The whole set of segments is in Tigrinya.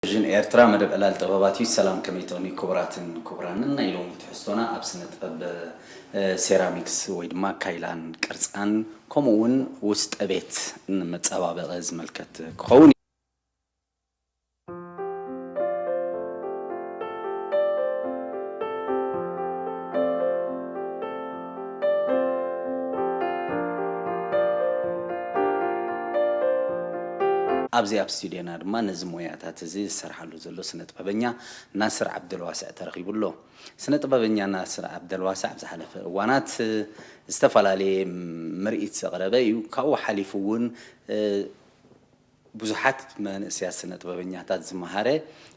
ቴሌቪዥን ኤርትራ፣ መደብ ዕላል ጥበባት እዩ። ሰላም፣ ከመይ ትኾኑ ክቡራትን ክቡራንን? ናይ ሎሚ ትሕዝቶና ኣብ ስነ ጥበብ፣ እ፣ ሴራሚክስ ወይ ድማ ካይላን ቅርጻን፣ ከምኡ እውን ውስጠ ቤት ንመጸባበቒ ዝምልከት ክኸውን እዩ። ኣብዚ ኣብ ስቱድዮና ድማ ነዚ ሞያታት እዚ ዝሰርሓሉ ዘሎ ስነ ጥበበኛ ናስር ዓብደልዋስዕ ተረኺቡ ኣሎ። ስነ ጥበበኛ ናስር ዓብደልዋስዕ ኣብ ዝሓለፈ እዋናት ዝተፈላለየ ምርኢት ዘቕረበ እዩ። ካብኡ ሓሊፉ እውን፣ እ፣ ብዙሓት መንእሰያት ስነ ጥበበኛታት ዝመሃረ፣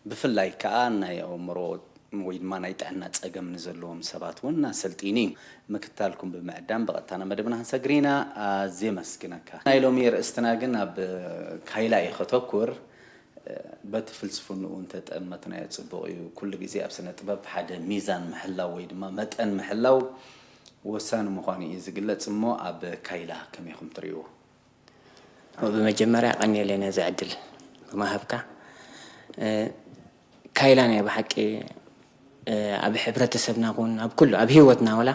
ብፍላይ ከኣ ናይ ኣእምሮ ወይ ድማ ናይ ጥዕና ጸገም ንዘለዎም ሰባት እውን ኣሰልጢኑ እዩ። ምክትታልኩም ብምዕዳም ብቐጥታ ናብ መደብና ክንሰግር ኢና። ኣዝየ የመስግነካ። ናይ ሎሚ ርእስትና ግን ኣብ ካይላ እዩ ከተኩር። በቲ ፍልስፍንኡ እንተጠመትናዮ ጽቡቕ እዩ። ኩሉ ግዜ ኣብ ስነ ጥበብ ሓደ ሚዛን ምሕላው ወይ ድማ መጠን ምሕላው ወሳኒ ምዃኑ እዩ ዝግለጽ። እሞ ኣብ ካይላ ከመይ ኢኹም ትርእይዎ? ብመጀመርያ ቀንየለይ ነዚ ዕድል ብምሃብካ። እ፣ ካይላ ናይ ብሓቂ፣ እ፣ ኣብ ሕብረተሰብና ኹን ኣብ ኩሉ ኣብ ህይወትና ወላ፣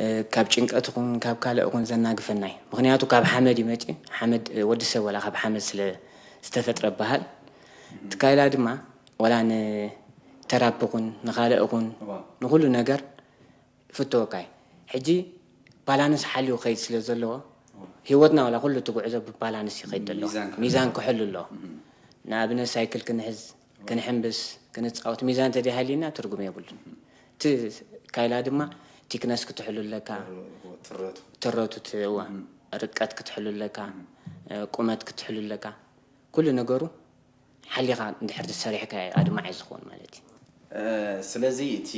እ፣ ካብ ጭንቀት ኹን ካብ ካልእ ኹን ዘናግፈና እዩ። ምኽንያቱ ካብ ሓመድ እዩ መፂኡ። ሓመድ፣ እ፣ ወዲ ሰብ ወላ ካብ ሓመድ ስለ ዝተፈጥረ በሃል እቲ ካይላ ድማ ወላ ንተራፒ ኹን ንኻልእ ኹን ንኹሉ ነገር ይፍተወካ እዩ። ሕጂ ባላንስ ሓልዩ ክኸይድ ስለ ዘለዎ ህይወትና ዋላ ኩሉ እቲ ጉዕዞ ብባላንስ ይኸይድ ኣሎ። ሚዛን ክሕሉ ኣለዎ። ንኣብነት ሳይክል ክንሕዝ፣ ክንሕንብስ፣ ክንፃወት ሚዛን ተደይ ሃልዩና ትርጉም የብሉን። እቲ ካይላ ድማ ቲክነስ ክትሕሉ ኣለካ፣ ትረቱ እዋ ርቀት ክትሕሉ ኣለካ፣ ቁመት ክትሕሉ ኣለካ። ኩሉ ነገሩ ሓሊኻ እንድሕር ተሰሪሕካ እዩ ኣድማዒ ዝኸውን ማለት እዩ። ስለዚ እቲ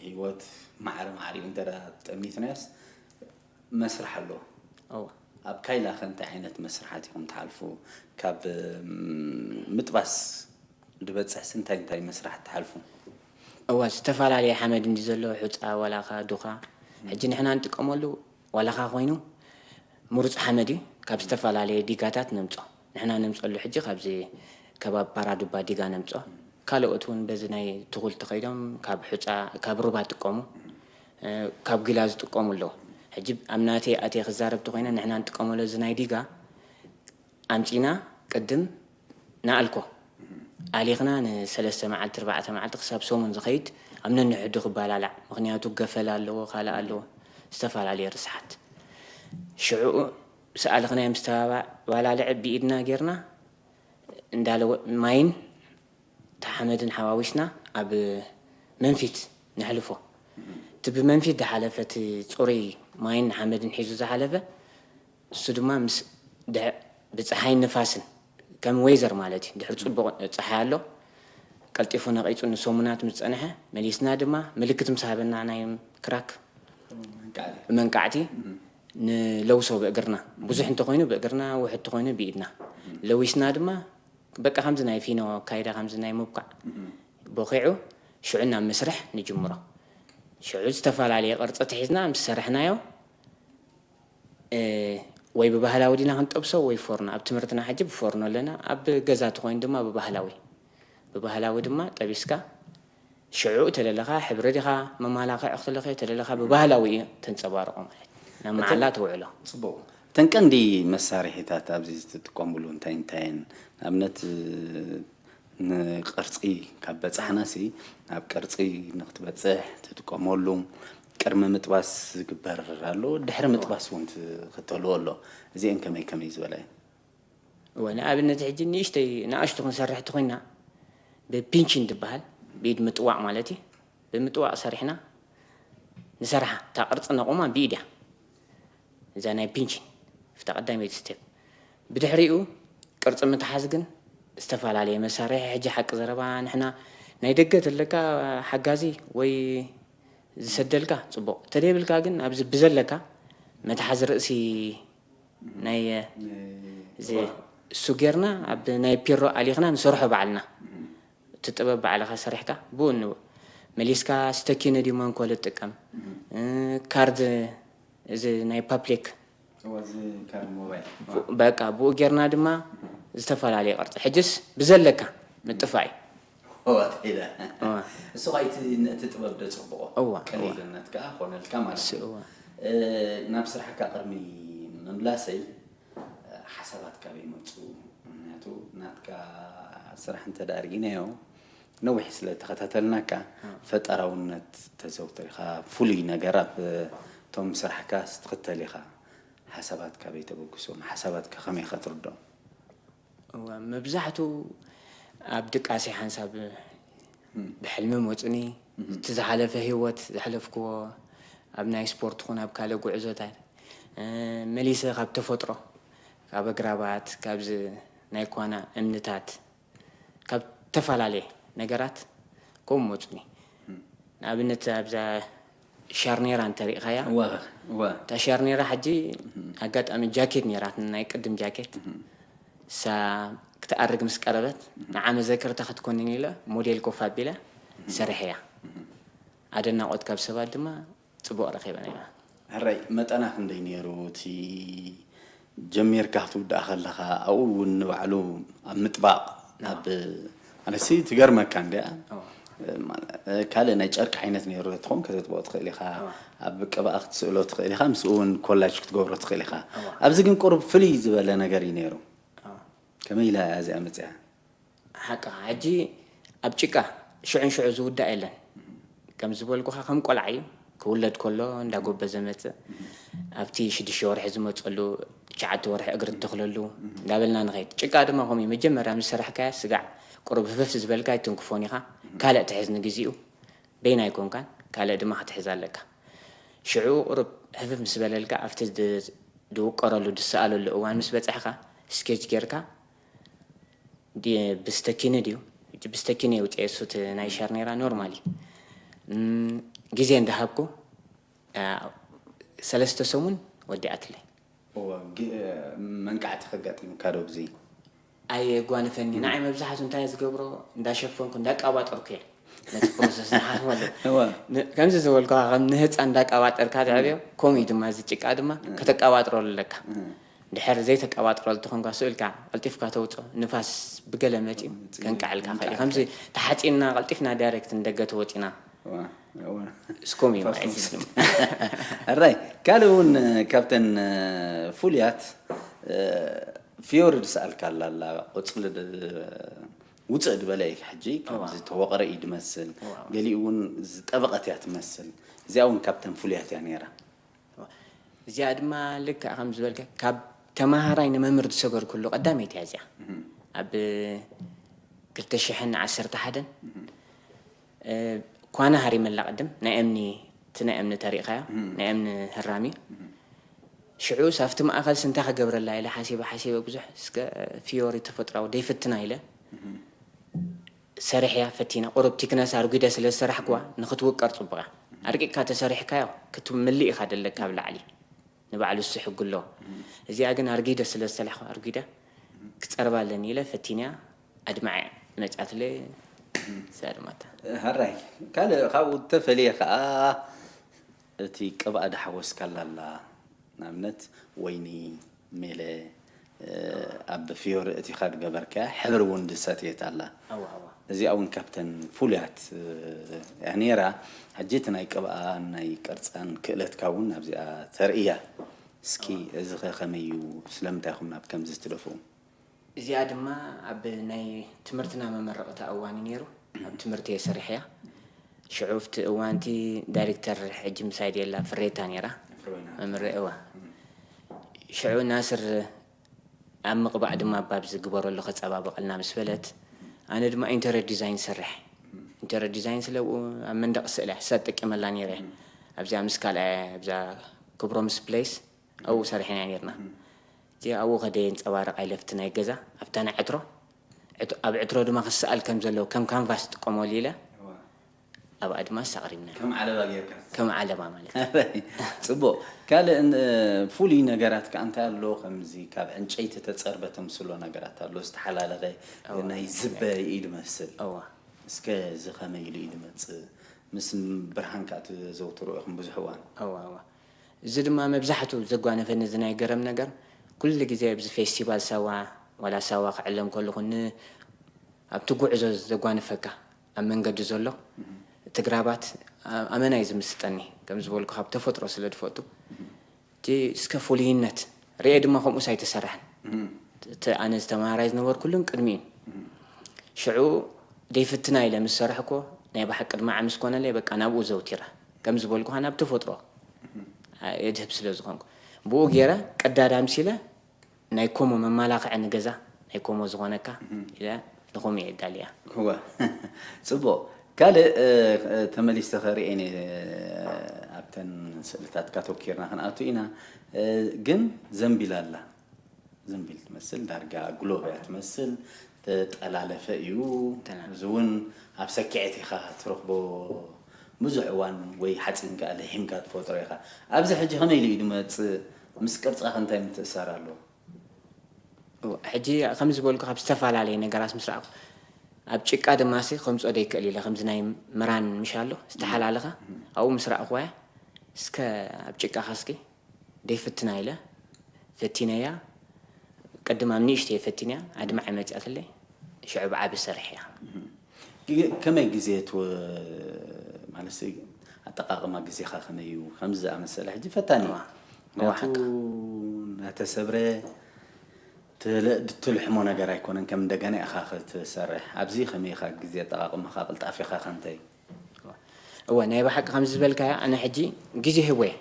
ህይወት ማዕረ ማዕሪኡ እንተ ጠሚትናዮስ መስርሕ ኣለዎ። እዋ ኣብ ካይላኸ እንታይ ዓይነት መስርሓት ኢኹም ትሓልፉ? ካብ ምጥባስ ዝበፅሕስ እንታይ እንታይ መስርሓት ትሓልፉ? እዋ ዝተፈላለየ ሓመድ እንዲ ዘሎ ሑፃ ዋላኻ ዱኻ ሕጂ ንሕና ንጥቀመሉ ዋላኻ ኮይኑ ምሩፅ ሓመድ እዩ። ካብ ዝተፈላለየ ዲጋታት ነምፆ ንሕና ነምፀሉ ሕጂ ካብዚ ከባቢ ፓራዱባ ዲጋ ነምፆ። ካልኦት እውን በዚ ናይ ትኹል ተኸይዶም ካብ ሑፃ ካብ ሩባ ጥቀሙ፣ ካብ ጊላ ዝጥቀሙ ኣለዉ። ሕጂ ኣብ ናተይ ኣትየ ክዛረብ ተኮይነ ንሕና ንጥቀመሉ እዚ ናይ ዲጋ ኣምፂና ቅድም ንኣልኮ ኣሊኽና ንሰለስተ መዓልቲ ኣርባዕተ መዓልቲ ክሳብ ሰሙን ዝኸይድ ኣብ ነንሕዱ ክባላላዕ። ምኽንያቱ ገፈል ኣለዎ፣ ካልእ ኣለዎ፣ ዝተፈላለየ ርስሓት። ሽዕኡ ምስ ኣልኽናዮ ምስ ተባባላለዐ ብኢድና ጌርና እንዳለ ማይን ተሓመድን ሓዋዊስና ኣብ መንፊት ነሕልፎ። እቲ ብመንፊት ዝሓለፈ እቲ ፅሩይ ማይን ሓመድን ሒዙ ዝሓለፈ እሱ ድማ ምስ ድሕ- ብፀሓይን ንፋስን ከም ወይዘር ማለት እዩ። ድሕሪ ፅቡቕ ፀሓይ ኣሎ ቀልጢፉ ነቒፁ ንሰሙናት ምስ ፀንሐ መሊስና ድማ ምልክት ምስ ሃበና ናይ ክራክ ብመንቃዕቲ ንለውሶ ብእግርና ብዙሕ እንተኮይኑ ብእግርና ውሕድ እንተኮይኑ ብኢድና ለዊስና ድማ በቃ ከምዚ ናይ ፊኖ ኣካይዳ ከምዚ ናይ ምብኳዕ ቦኺዑ ሽዑ ናብ መስርሕ ንጅምሮ። ሽዑ ዝተፈላለየ ቅርፂ ትሒዝና ምስ ሰራሕናዮ ወይ ብባህላዊ ዲና ክንጠብሶ ወይ ፎርኖ ኣብ ትምህርትና ሕጂ ብፎርኖ ኣለና ኣብ ገዛ ተኮይኑ ድማ ብባህላዊ ብባህላዊ ድማ ጠቢስካ ሽዑ ተደለኻ ሕብሪ ዲኻ መማላኽዒ ክትለኽዮ ተደለኻ ብባህላዊ እዩ ተንፀባርቆ ማለት ናብ መዓላ ተውዕሎ። ፅቡቅ። እተን ቀንዲ መሳርሒታት ኣብዚ ትጥቀሙሉ እንታይ እንታየን? ንኣብነት ንቅርፂ ካብ በፃሕናሲ ናብ ቅርፂ ንክትበፅሕ ትጥቀመሉ ቅድሚ ምጥባስ ዝግበር ኣሎ፣ ድሕሪ ምጥባስ እውን ትኽተልዎ ኣሎ። እዚአን ከመይ ከመይ ዝበላ እየን? እወ ንኣብነት ሕጂ ንእሽተይ ንኣሽቱ ክንሰርሕ ተኮይና ብፒንቺን ትበሃል ብኢድ ምጥዋቕ ማለት እዩ። ብምጥዋቕ ሰሪሕና ንሰርሓ እታ ቅርፂ ነቑማ ብኢድ እያ። እዛ ናይ ፒንቺን እታ ቀዳመይቲ ስቴፕ። ብድሕሪኡ ቅርፂ ምትሓዝ ግን ዝተፈላለየ መሳርሒ ሕጂ ሓቂ ዘረባ ንሕና ናይ ደገ ተለካ ሓጋዚ ወይ ዝሰደልካ ፅቡቕ ተደይብልካ ግን ኣብዚ ብዘለካ መትሓዚ ርእሲ ናይ እዚ እሱ ጌርና ኣብ ናይ ፒሮ ኣሊኽና ንሰርሖ ባዕልና። እቲ ጥበብ ባዕልኻ ሰሪሕካ ብኡ ንብኡ መሊስካ ስተኪነ ድዩ መንኮ ልጥቀም ካርድ እዚ ናይ ፓፕሊክ በቃ ብኡ ጌርና ድማ ዝተፈላለየ ቅርፂ ሕጅስ ብዘለካ ምጥፋእ እዩ። እዋ ተይለ እዋ። እሱ ኸዓ እቲ ነቲ ጥበብ ደፅብቆ እዋ፣ ቀሊልነት ከዓ ኮነልካ ማለት እሱ እዩ። እዋ። እ፣ ናብ ስራሕካ ቅድሚ ምምላሰይ እ፣ ሓሳባት ካበይ መፁ? ምክንያቱ ናትካ ስራሕ እንተ ደኣ ርኢናዮ ነዊሕ ስለ ተኸታተልናካ ፈጠራውነት ተዘውትር ኢኻ። ፍሉይ ነገር ኣብ እቶም ስራሕካ ስትኽተል ኢኻ። ሓሳባት ካበይ ተበግሶም? ሓሳባትካ ከመይ ኢኻ ትርድኦም? እዋ፣ መብዛሕትኡ ኣብ ድቃሴ ሓንሳብ ብሕልሚ መፁኒ። እቲ ዝሓለፈ ህይወት ዘሕለፍክዎ ኣብ ናይ ስፖርት ኹን ኣብ ካልእ ጉዕዞታት እ፣ መሊሰ ካብ ተፈጥሮ ካብ ኣግራባት ካብዚ ናይ ኳና እምንታት ካብ ተፈላለየ ነገራት ከምኡ መፁኒ። ንኣብነት ኣብዛ ሻርኔራ እንተሪእኻያ እዋ እዋ እታ ሻርኔራ ሕጂ ኣጋጣሚ ጃኬት ነይራትኒ ናይ ቅድም ጃኬት እሳ ክትኣርግ ምስ ቀረበት ንዓ መዘከርታ ክትኮንን ኢለ ሞዴል ኮፍ ኣቢለ ሰሪሐያ ኣደናቆት ካብ ሰባት ድማ ፅቡቅ ረኪበ ነይራ ሕራይ መጠና ክንደይ ነይሩ እቲ ጀሚርካ ክትውድኣ ከለኻ ኣብኡ እውን ንባዕሉ ኣብ ምጥባቕ ኣብ ማለት ትገርመካ እንዲያ ካልእ ናይ ጨርቂ ዓይነት ነይሩ ተትኾን ከተጥብኦ ትኽእል ኢኻ ኣብ ቅብኣ ክትስእሎ ትኽእል ኢኻ ምስኡ እውን ኮላጅ ክትገብሮ ትኽእል ኢኻ ኣብዚ ግን ቁሩብ ፍልይ ዝበለ ነገር እዩ ነይሩ ከመይ ኢላ እያ እዚኣ መፅያ ሓቅኻ ሕጂ ኣብ ጭቃ ሽዑን ሽዑ ዝውዳእ የለን ከም ዝበልኩኻ ከም ቆልዓ እዩ ክውለድ ከሎ እንዳጎበዘ መፅእ ኣብቲ ሽዱሽተ ወርሒ ዝመፀሉ ትሽዓተ ወርሒ እግሪ ትተኽለሉ እንዳበልና ንኸይድ ጭቃ ድማ ከምኡ መጀመርያ ምስ ሰራሕካያ ስጋዕ ቁሩብ ህፍፍ ዝበልካ ኣይትንክፎን ኢኻ ካልእ ትሕዝ ንግዚኡ በይና ኣይኮንካን ካልእ ድማ ክትሕዝ ኣለካ ሽዑ ቁሩብ ህፍፍ ምስ በለልካ ኣብቲ ዝውቀረሉ ዝሰኣለሉ እዋን ምስ በፃሕካ ስኬች ጌርካ ብስተኪኒ ድዩ ብስተኪኒ የውፅኤ እሱ ናይ ሻርኔራ ኖርማሊ ግዜ እንዳሃብኩ ሰለስተ ሰሙን ወዲኣትለይ መንቃዕቲ ከጋጢምካ ዶ ብዚ ኣየጓንፈኒ ንዓይ መብዛሕቱ እንታይ ዝገብሮ እንዳሸፈንኩ እንዳቃባጠርኩ እየ ነቲ ፕሮሰስ ዝሓስበሉ ከምዚ ዝበልኩ ከም ንህፃ እንዳቃባጠርካ ትዕብዮ ከምኡ ድማ ዝጭቃ ድማ ከተቃባጥረሉ ኣለካ ድሕር ዘይተቀባጥረሉ ተኾንካ ስእልካ ቀልጢፍካ ተውፅኦ ንፋስ ብገለ መፂኡ ከንቃዕልካ ኽእል ከምዚ ተሓፂንና ቀልጢፍና ዳይሬክት ንደገ ተወፂና እስኮም እዩ ሕራይ ካልእ እውን ካብተን ፍሉያት ፊዮሪ ዝሰኣልካ ኣላ ኣላ ቆፅሊ ውፅእ ዝበለ እዩ ሕጂ ከምዚ ተወቕረ እዩ ዝመስል ገሊኡ እውን ዝጠበቐት እያ ትመስል እዚኣ እውን ካብተን ፍሉያት እያ ነይራ እዚኣ ድማ ልክዕ ከም ዝበልከ ካብ ተማሃራይ ንመምህር ዝሰገርኩሉ ቀዳመይቲ እያ እዚኣ ኣብ ክልተ ሽሕን ዓሰርተ ሓደን ኳና ሃሪመላ ቅድም ናይ እምኒ እቲ ናይ እምኒ ተሪእኻዮ ናይ እምኒ ህራሚ ሽዑ ሳብቲ ማእኸል ስንታይ ክገብረላ ኢለ ሓሲበ ሓሲበ ብዙሕ እስከ ፊዮሪ ተፈጥራዊ ደይፍትና ኢለ ሰሪሕያ ፈቲና ቁሩብ ቲክነስ ኣርጒደ ስለ ዝሰራሕክዋ ንክትውቀር ፅቡቕ እያ ኣርቂቕካ ተሰሪሕካዮ ክትምልእ ኢኻ ደለካ ኣብ ላዕሊ ንባዕሉ ዝስሕጉ ኣለዎ እዚኣ ግን ኣርጊደ ስለ ዝሰላሕኩ ኣርጊደ ክፀርባ ኣለኒ ኢለ ፈቲንያ ኣድማዐ መፅኣትለ እዚኣ ድማ እታ ሃራይ ካልእ ካብኡ ተፈልየ ከዓ እቲ ቅብኣ ዳሓወስካላ ኣላ ንኣብነት ወይኒ ሜለ ኣብ ፍዮሪ እቲኻ ዝገበርከያ ሕብሪ እውን ዝሰትየት ኣላ ኣዋ ኣዋ እዚኣ እውን ካብተን ፍሉያት እያ ነይራ ሕጂ እቲ ናይ ቅብኣን ናይ ቅርፃን ክእለትካ እውን ኣብዚኣ ተርእያ እስኪ እዚ ኸ ከመይ እዩ ስለምንታይ ኢኹም ናብ ከምዚ ትደፍኡ እዚኣ ድማ ኣብ ናይ ትምህርትና መመረቕታ እዋን እዩ ነይሩ ኣብ ትምህርቲ እየ ሰሪሐያ ሽዑ ኣብቲ እዋንቲ ዳይሬክተር ሕጂ ምሳይ የላ ፍሬታ ነይራ መምረ እዋ ሽዑ ናስር ኣብ ምቕባእ ድማ ባብ ዝግበረሉ ከፀባበቐልና ምስ በለት ኣነ ድማ ኢንተሪየር ዲዛይን ሰርሕ ኢንተሪየር ዲዛይን ስለ ኣብ መንደቕ ስእለ ሕሳ ጠቀመላ ነይረ ኣብዚኣ ምስ ካልኣ ኣብዛ ክብሮምስ ፕሌስ ኣብኡ ሰሪሕና ነርና እቲ ኣብኡ ከደ የንፀባርቕ ኣይለፍቲ ናይ ገዛ ኣብታ ናይ ዕትሮ ኣብ ዕትሮ ድማ ክሰኣል ከም ዘለዎ ከም ካንቫስ ጥቀመሉ ኢለ ኣብኣ ድማ ኣሳቕሪብና ከም ዓለባ ጌርካ ከም ዓለባ ማለት ጽቡቕ ካልእ ፍሉይ ነገራት ከኣ እንታይ ኣሎ ከምዚ ካብ ዕንጨይቲ ተጸርበ ተምስሎ ነገራት ኣሎ ዝተሓላለኸ ናይ ዝበ ኢሉ መስል እዋ እስከ እዚ ከመይ ኢሉ እዩ ዝመጽእ ምስ ብርሃን ከኣ ትዘውትሩ ኢኹም ብዙሕ እዋን እዋ እዋ እዚ ድማ መብዛሕቱ ዘጓነፈኒ እዚ ናይ ገረም ነገር ኩሉ ግዜ ኣብዚ ፌስቲቫል ሳዋ ዋላ ሳዋ ክዕለም ከለኹ ን ኣብቲ ጉዕዞ ዘጓንፈካ ኣብ መንገዲ ዘሎ እቲ ግራባት ኣመና እዩ ዝምስጠኒ። ከም ዝበልኩ ካብ ተፈጥሮ ስለ ዝፈቱ እቲ እስከ ፍሉይነት ርኤ ድማ ከምኡስ ኣይተሰርሐን። እቲ ኣነ ዝተማሃራይ ዝነበርኩሉን ቅድሚኡን ሽዑ ደይፍትና ኢለ ምስ ሰረሕኮ ናይ ብሓቂ ድማ ዓምስ ኮነለይ በቃ ናብኡ ዘውቲረ። ከም ዝበልኩኻ ናብ ተፈጥሮ የድህብ ስለ ዝኾንኩ ብኡ ገይረ ቀዳድ ኣምሲለ ናይ ኮሞ መማላኽዒ ንገዛ ናይ ኮሞ ዝኾነካ ኢለ ንኹም እየ ዳልያ። እወ። ጽቡቕ። ካልእ ተመሊሰ ከርእየን እየ። ኣብተን ስእልታት ካተኪርና ክንኣቱ ኢና። ግን ዘንቢል ኣላ። ዘንቢል ትመስል ዳርጋ ግሎብ እያ ትመስል። ተጠላለፈ እዩ። እዚ እውን ኣብ ሰኪዐት ኢኻ ትረኽቦ። ብዙሕ እዋን ወይ ሓፂን ከኣ ልሒምካ ትፈጥሮ ኢኻ። ኣብዚ ሕጂ ከመይ ኢሉ እዩ ድመፅእ? ምስ ቅርፃ ከ እንታይ ምትእሳር ኣለዎ? ሕጂ ከም ዝበልኩ ካብ ዝተፈላለየ ነገራት ምስ ረኣኹ ኣብ ጭቃ ድማ ሲ ከምፅኦ ደይክእል ኢለ ከምዚ ናይ ምራን ምሽ ኣሎ ዝተሓላለኸ ኣብኡ ምስ ረኣኹ እያ እስከ ኣብ ጭቃ ካስኪ ደይፍትና ኢለ ፈቲነያ። ቅድም ኣብ ንእሽተይ ፈቲንያ ኣድማዒ መፅኣትለይ ሽዑ ብዓቢ ሰርሕ እያ። ከመይ ግዜ ትወ ማለት ኣጠቃቅማ ግዜካ ከመይ እዩ? ከምዚ ዝኣመሰለ ሕጂ ፈታኒ እዩ። ምክንያቱ እናተሰብረ ትልሕሞ ነገር ኣይኮነን። ከም እንደገና ኢካ ክትሰርሕ ኣብዚ ከመይ ኢካ ግዜ ኣጠቃቅማካ ቅልጣፌካ ከንተይ? እወ ናይ ብሓቂ ከምዚ ዝበልካዮ ኣነ ሕጂ ግዜ ህቦ እየ።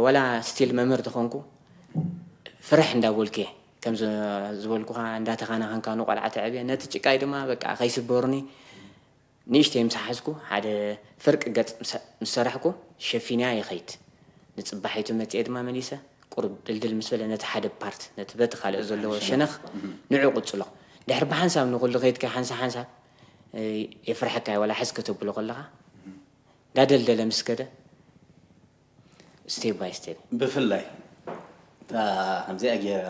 ወላ ስቲል መምህር ተኾንኩ ፍርሕ እንዳበልኩ እየ ከም ዝበልኩኻ እንዳተኻናኸንካ ንቆልዓ ተዕብየ ነቲ ጭቃይ ድማ በቃ ከይስበሩኒ ንእሽተይ ምስ ሓዝኩ ሓደ ፍርቂ ገጽ ምስ ሰራሕኩ ሸፊንያ ይኸይድ። ንጽባሒቱ መጽኤ ድማ መሊሰ ቁሩብ ድልድል ምስ በለ ነቲ ሓደ ፓርት ነቲ በቲ ካልእ ዘለዎ ሸነኽ ንዑ ቅጽሎ። ድሕሪ ብሓንሳብ ንኹሉ ከይድካ ሓንሳ ሓንሳብ የፍርሐካ እዩ ዋላ ሕዝ ከተብሎ ከለኻ እንዳደልደለ ምስ ከደ ስቴፕ ባይ ስቴፕ። ብፍላይ እታ ከምዚኣ ገይራ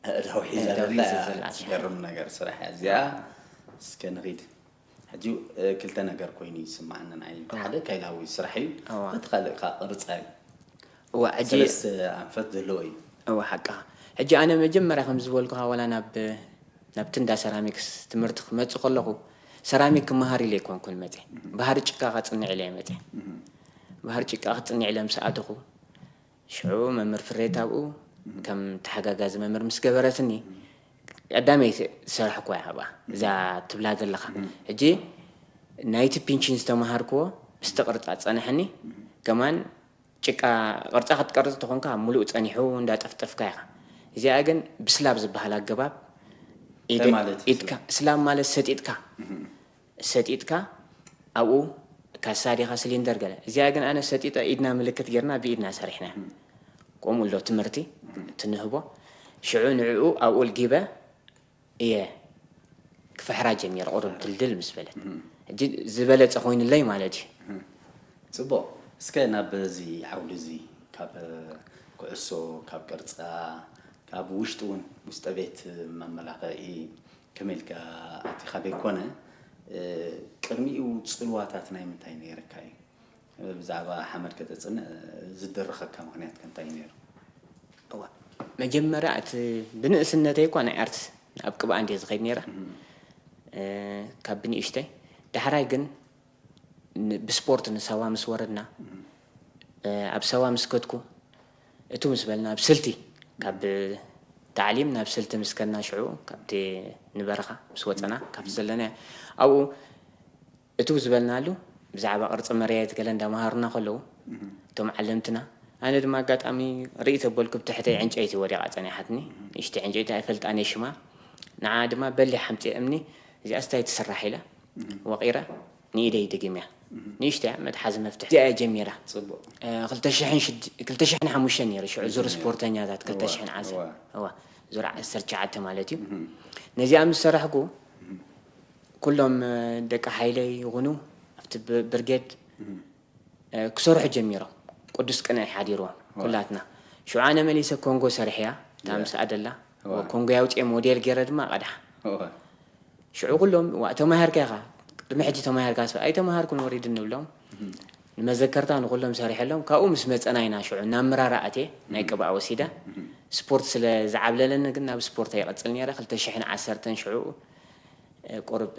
ኣእዳው ሒዛ ኣእዳው ዘላ ሒዛ እያ ዘላ። ትገርም ነገር ስራሕ እያ እዚኣ። እስከ ንኺድ። ሕጂ ክልተ ነገር ኮይኑ ይስማዓኒ ንዓይ። እቲ ሓደ ካይላዊ ስራሕ እዩ። እዋ። እቲ ካልእ ከዓ ቅርፃ እዩ። እዋ፣ ሕጂ ሰለስተ ኣንፈት ዘለዎ እዩ። እዋ፣ ሓቅኻ። ሕጂ ኣነ መጀመርያ ከም ዝበልኩኻ ዋላ ናብ ናብቲ እንዳ ሰራሚክስ ትምህርቲ ክመጽእ ከለኹ ሰራሚክ ክመሃር ኢለ ኣይኮንኩን መጽየ። ባህሪ ጭቃ ከጽንዕ ኢለ እየ መጽየ። ባህሪ ጭቃ ክጽንዕ ኢለ ምስ ኣተኹ ሽዑ መምህር ፍሬት ኣብኡ ከም ተሓጋጋዚ መምህር ምስ ገበረትኒ ቀዳመይቲ ዝሰራሕኩዋ እያ ኣብኣ እዛ ትብላ ዘለኻ። ሕጂ ናይቲ ፒንቺን ዝተመሃርክዎ ምስቲ ቅርጻ ዝጸንሐኒ ከማን ጭቃ ቅርጻ ክትቀርጽ ተኾንካ ሙሉእ ጸኒሑ እንዳጠፍጠፍካ ኢኻ። እዚኣ ግን ብስላብ ዝበሃል ኣገባብ ኢደ- እንታይ ማለት እዩ ኢድካ- ስላብ ማለት ሰጢጥካ ሰጢጥካ ኣብኡ ካሳ ዲኻ ስሊንደር ገለ እዚኣ ግን ኣነ ሰጢጠ ኢድና ምልክት ጌርና ብኢድና ሰሪሕና ከምኡ ኣሎ ትምህርቲ ትንህቦ ሽዑ ንዕኡ ኣብኡ ልጊበ እየ ክፍሕራ ጀሚረ ቁሩብ ድልድል ምስ በለት ሕጂ ዝበለፀ ኮይኑለይ ማለት እዩ። ፅቡቕ። እስከ ናብ እዚ ዓውዲ እዚ ካብ ኩዕሶ ካብ ቅርፃ ካብ ውሽጢ እውን ውስጠ ቤት መመላኽዒ ከመይ ኢልካ ኣቲኻ ዘይኮነ ቅድሚኡ ፅልዋታት ናይ ምንታይ ነይርካ እዩ? ብዛዕባ ሓመድ ከተፅንዕ ዝድርኸካ ምኽንያት ከ እንታይ እዩ ነይሩ? እዋ መጀመርያ እቲ ብንእስነተይ እኳ ናይ ኣርትስ ኣብ ቅብኣ እንድየ ዝኸይድ ነይረ ካብ ብንእሽተይ ዳሕራይ ግን ብስፖርት ንሳዋ ምስ ወረድና ኣብ ሳዋ ምስ ከድኩ እቱ ምስ በልና ኣብ ስልቲ ካብ ታዕሊም ናብ ስልቲ ምስ ከድና ሽዑ ካብቲ ንበረኻ ምስ ወፀና ካብቲ ዘለና ኣብኡ እቱ ዝበልናሉ ብዛዕባ ቅርፂ መርያየት ገለ እንዳመሃሩና ከለዉ እቶም ዓለምትና ኣነ ድማ ኣጋጣሚ ርኢ ተበልኩ ብትሕተይ ዕንጨይቲ ወዲቓ ፀኒሓትኒ ንእሽተይ ዕንጨይቲ ኣይፈልጣን እየ ሽማ ንዓ ድማ በሊ ሓምፂ እምኒ እዚኣ ስታይ ትስራሕ ኢለ ወቒረ ንኢደይ ድግምያ ንእሽተያ መትሓዚ መፍትሕ እዚኣ እየ ጀሚራ ፅቡቅ ክልተ ሽሕን ሓሙሽተን ነይሩ ሽዑ ዙር ስፖርተኛታት ክልተ ሽሕን ዓሰርተ እዋ ዙር ዓሰርተ ትሽዓተ ማለት እዩ ነዚኣ ምስ ሰራሕኩ ኩሎም ደቂ ሓይለይ ይኹኑ ኣብቲ ብርጌድ ክሰርሑ ጀሚሮም ቅዱስ ቅንዕ ሓዲርዎም ኩላትና ሽዑ ኣነ መሊሰ ኮንጎ ሰሪሐያ እታ ምስኣ ደላ ኮንጎ ያውፅኤ ሞዴል ገይረ ድማ ቀድሓ ሽዑ ኩሎም ዋ ተማሃርካ ኢኻ ቅድሚ ሕጂ ተማሃርካ ስበ ኣይተማሃርኩን ወሪድ ንብሎም ንመዘከርታ ንኩሎም ሰሪሐሎም ካብኡ ምስ መፀና ኢና ሽዑ ናብ ምራራ ኣትየ ናይ ቅብኣ ወሲደ ስፖርት ስለ ዝዓብለለኒ ግን ናብ ስፖርት ኣይቐፅል ነይረ ክልተ ሽሕን ዓሰርተን ሽዑ ቁሩብ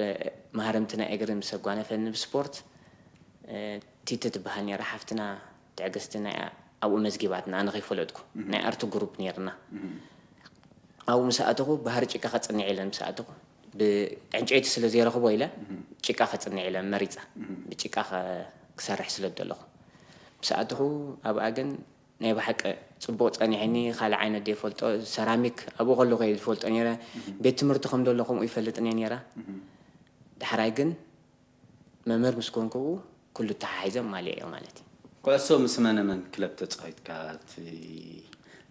መሃርምቲ ናይ እግሪ ምስ ኣጓነፈኒ ብስፖርት፣ ቲቲ ትበሃል ነይራ ሓፍትና ትዕግስቲ፣ ናይ ኣብኡ መዝጊባትና፣ ኣነ ከይፈለጥኩ ናይ ኣርቲ ግሩፕ ነይርና። ኣብኡ ምስ ኣተኹ ባህሪ ጭቃ ከጽንዕ ኢለ ምስ ኣተኹ፣ ብዕንጨይቲ ስለ ዘይረኽቦ ኢለ ጭቃ ከጽንዕ ኢለ መሪጸ። ብጭቃ ከ- ክሰርሕ ስለ ዘለኹ ምስ ኣተኹ፣ ኣብኣ ግን ናይ ብሓቂ ጽቡቕ ጸኒሕኒ። ካልእ ዓይነት ዘይፈልጦ፣ ሰራሚክ ኣብኡ ከለኹ እየ ዝፈልጦ ነይረ። ቤት ትምህርቲ ከም ዘሎ ከምኡ ይፈልጥን እየ ነይረ። ዳሕራይ ግን መምህር ምስ ኮንኩ ኩሉ ተሓሒዘ ማልየ እዮ ማለት እዩ። ኩዕሶ ምስ መነ መን ክለብ ተጻዊትካ? እቲ